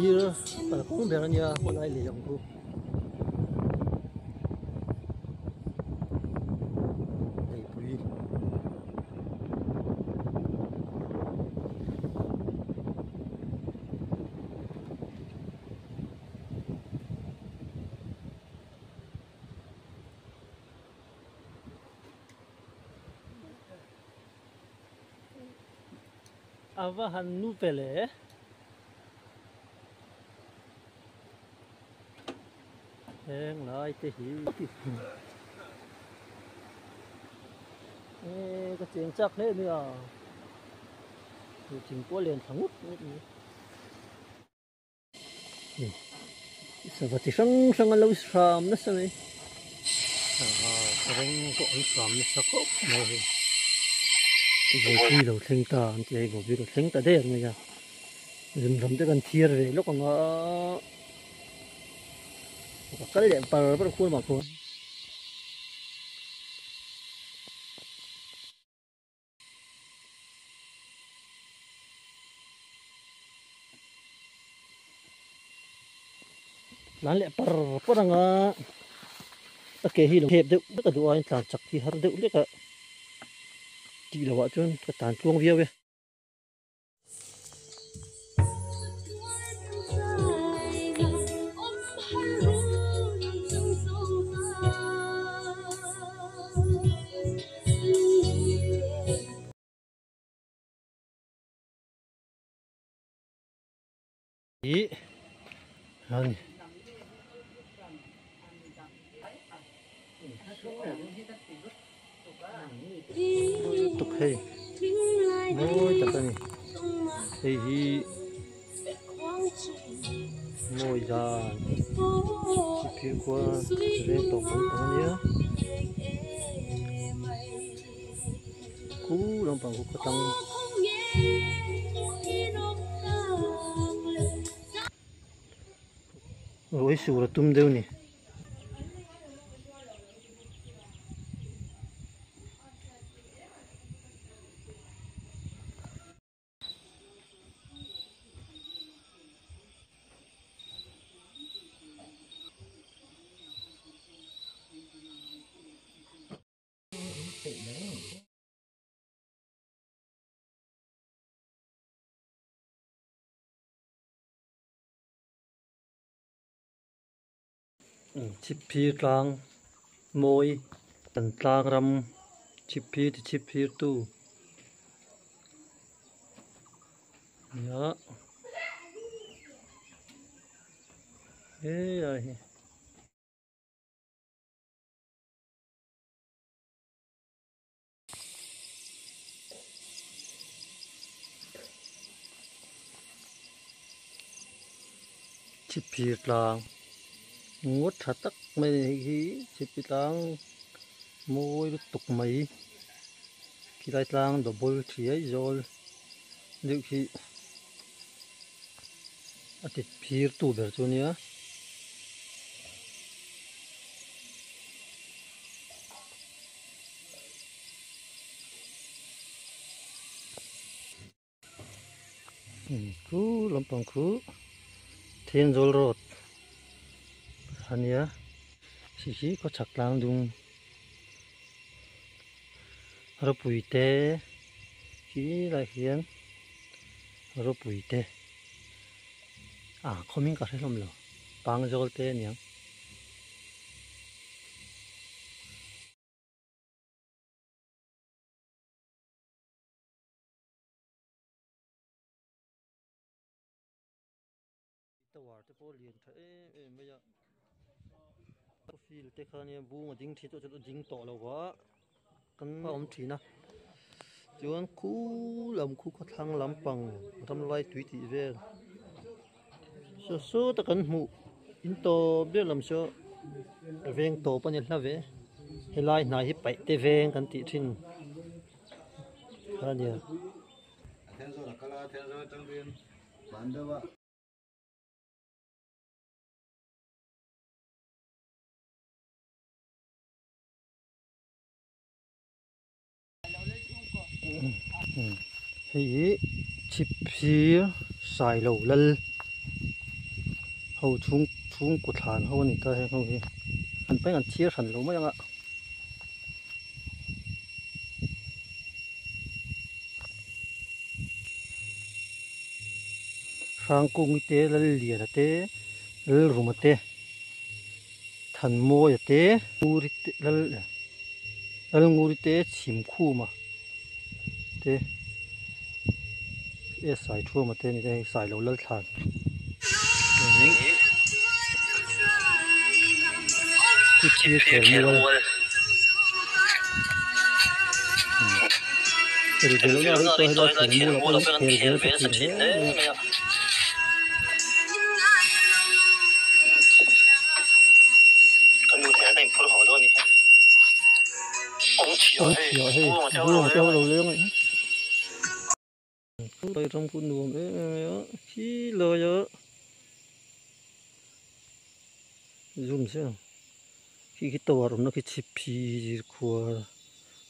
Chhipphir kalkawng ber a nia khawlai lei ang chu. Leipui. A va han nu ve le. Heng lai te hi e ka cheng chak hle mai a thing pawh a lian thla ngut ngut mai. Sava chi hrang hrang an lo hram nasa mai sava reng pawh an hram nasa khawp mai hei vawpui lo thleng ta an ti a hei vawpui lo thleng ta der mai a zunram te kan thiar ve lawk ang a ka kal leh par par khual mah khuan. Tlan leh par par anga a ke hi lo hep deuh vek a duh aiin tlan chak hi har deuh lek a tih loh ah chuan ka tan tluang viau e. Ih ani lutuk hei mawi tak ani hei hi mawi dan chhipphir khua veng tawp lampang ania khu lampang khu khawtlang. Ruai sur a tum deuh ni. Chhipphir tlang mawi kan tlang ram chhipphir ti chhipphir tu nia helai hi. Chhipphir tlang ngawt tha tak mai a ni hei hi chhipphir tlang mawi lutuk mai khilai tlang double thiai zawl deuh khi a ti phir tu ber chu ania. Khu lampang khu Thenzawl road a nia hei hi khawchhak tlang dung ropui te khi lai hian ropui te ah khawmin ka hre hlawm lo pangzawl te a niang. Tower te pawh lian tha em em mai a field te kha nia bung a ding thin tawh chuan a ding tawh lo va kan awm thin a chuan khu lam khu khawthlang lampang ramlai tui tih vel saw sawta kan hmuh in tawp ber lam saw veng tawp a ni hla ve helai hnai hi paih te veng kan tih thin kha a nia. Hei hi Chhipphir Sailo Lal Ho chhung chhungkaw thlan ho a ni ta heng ho hi an pain an chhiar hran lo mai ang a. Hrangkungi te Lalliana te Lalruma te Thanmawia te Nguri te Lal Lalnguri te Chhimkhuma te e sai thuama te ani hei sai lo lal thlan Kawng chhia hei buanga te ho lo leng a nih hi lai ram khu nuam em em mai a khi lai a zoom chiah ang khi khi tower awmna khi chhip phih zir khua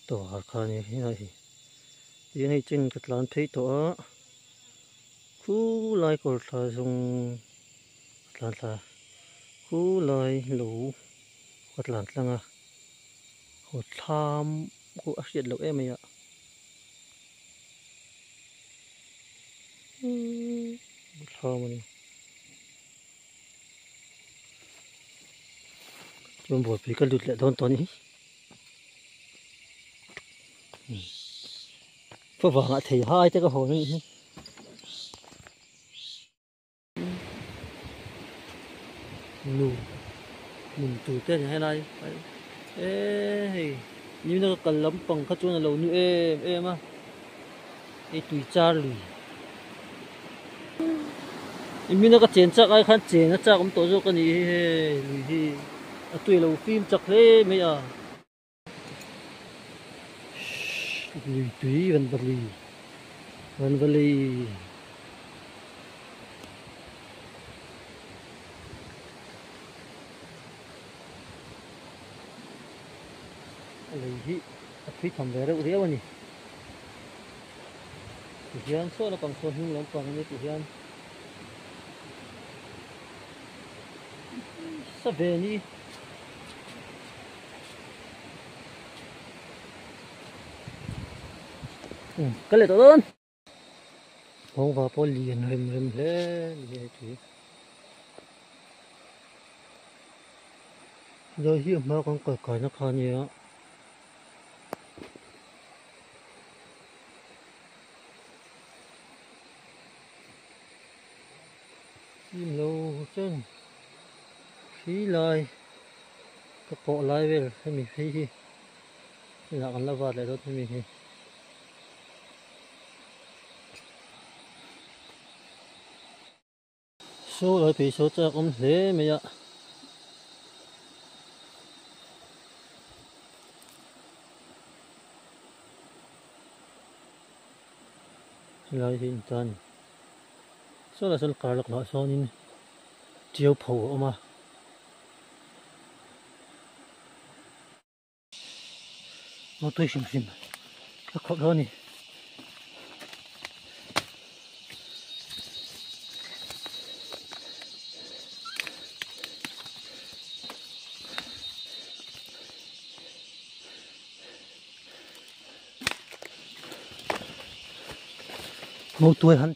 tower kha a ni a hei tihian hei chen ka tlan phei tawh a khu lai kawr thla zawng ka tlan thla khu lai lo ka tlan tlang a. Haw thlam pawh a hriat loh em mai a thlam a ni chuan buaipui ka lut leh dawn tawh a ni favangah thei hai te ka hawn a nih hi. Nu nun tur te a ni helai e hei nihna ka kal lampang kha chuan a lo nu em em a hei tui char lui imina ka chen chak ai khan chen a chak awm tawh zawk a ni hi hei lui hi a tui a lo fim chak hle mai a. Lui tui van va lui van va lei a lei hi a thui tham ve reuh riau a ni tihian saw lampang saw hnung lampang a nia tihian sa ve a ni. Ka leh tawh dawn nghawng va pawh lian rem rem hle ni hei tui helai hi a hma kan kal kaina kha a nia chim lo chen hri lai. Ka pawh lai vel hemi phei hi inah kan la vat leh dawt hemi hi. Saw lai phei saw chak awm hle mai a. Helai hi in tan saw lai sawn kar lak lah sawnin tiau pho a awm a. Maw tui hrim hrim ka khawp dawn a ni. Maw tuai han.